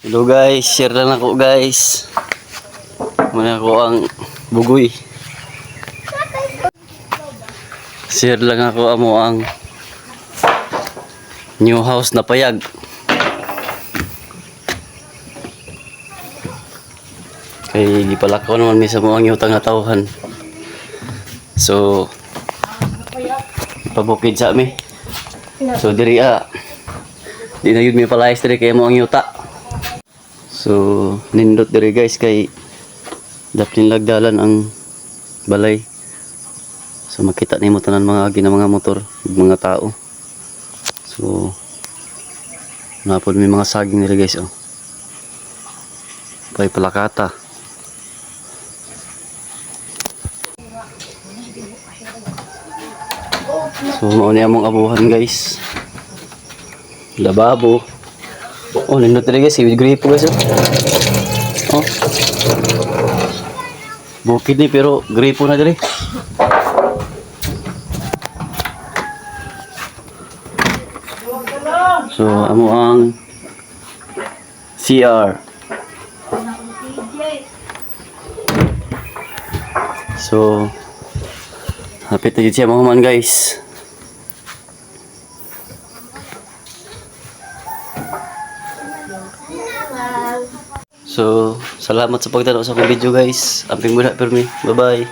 Hello guys, share lang ako, guys. Muna ako ang bugoy. Share lang ako amo ang new house na payag. Kay gipalakaw naman mi sa mga yutang nga tawhan. So pabukid sa mi. So diri ah. Di na yun mi palayas diri kay mo ang yuta. So nindot diri, guys, kay daplin lagdalan ang balay. So makita nimo tanan mga agi na mga motor ug mga tao. So napod may mga saging diri, guys, oh. Pay palakata. So mao ni among abuhan, guys. Lababo. Oh, nindot diri, guys, with gripo, guys, oh. Oh. Bukid ni pero gripo na diri. So amo ang CR. So hapit na jud siya mahuman, guys. So, salamat sa pagtanaw sa akong video, guys. Amping muna permi. Bye-bye.